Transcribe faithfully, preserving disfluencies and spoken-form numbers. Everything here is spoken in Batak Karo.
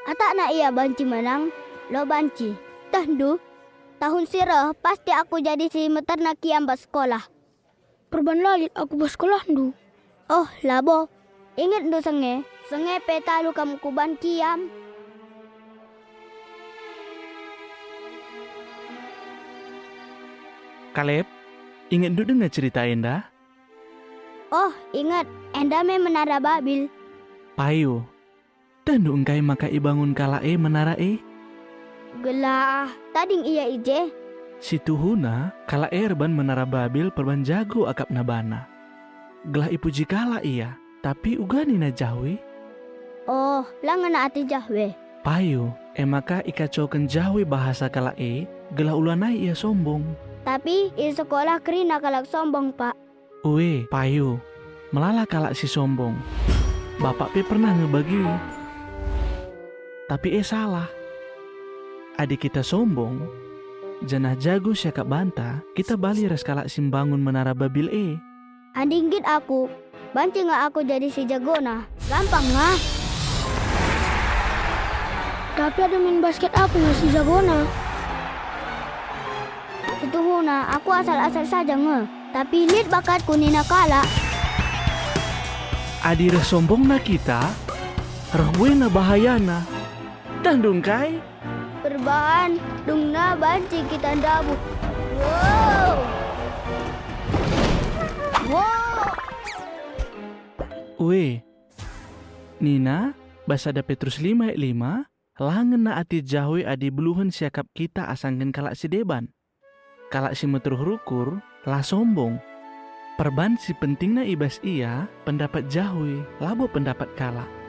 Atakna ia banci menang, lo banci. Tehndu, tahun si reh pasti aku jadi si meterna kiam bas sekolah. Perban la lit aku bas sekolahndu. Oh, labo. Ingetndu senge, senge pe talu kam kuban kiam. Kaleb, ingetndu denga cerita enda? Oh, inget, enda me Menara Babil. Payo, tehndu engkai maka ibangun kalak e menara e? Gelah tading ia i je. Situhuna, kalak e erban Menara Babil perban jago akapna bana. Gelah ipuji kalak ia, tapi uga nina Jahwe? Oh, la ngena ate Jahwe. Payo, e maka ikacoken Jahwe bahasa kalak e, gelah ulanai ia sombong. Tapi i sekolah kerina kalak sombong, Pak. Ue, payo, melala kalak si sombong. Bapak pe pernah nge bage. Tapi e salah. Adi kita sombong, janah jago siakap banta, kita bali ras kalak si mbangun Menara Babil e. Adi nggit aku, banci nge aku jadi si jagona. Gampang nge. Tapi adi main basket aku nge si jagona. Situhuna, aku asal-asal saja nge, tapi lit bakatku nina kalak. Adi reh sombongna kita, reh buena bahayana. Tehndu engkai? Perban, dungna banci kita ndabuh. Wow! Wow! Ue, nina, bas sada Petrus lima ayat lima, la ngena ate Jahwe adi beluhen siakap kita asangken kalak si deban. Kalak si meteruk rukur la sombong. Perban si pentingna i bas ia pendapat Jahwe, labo pendapat kalak.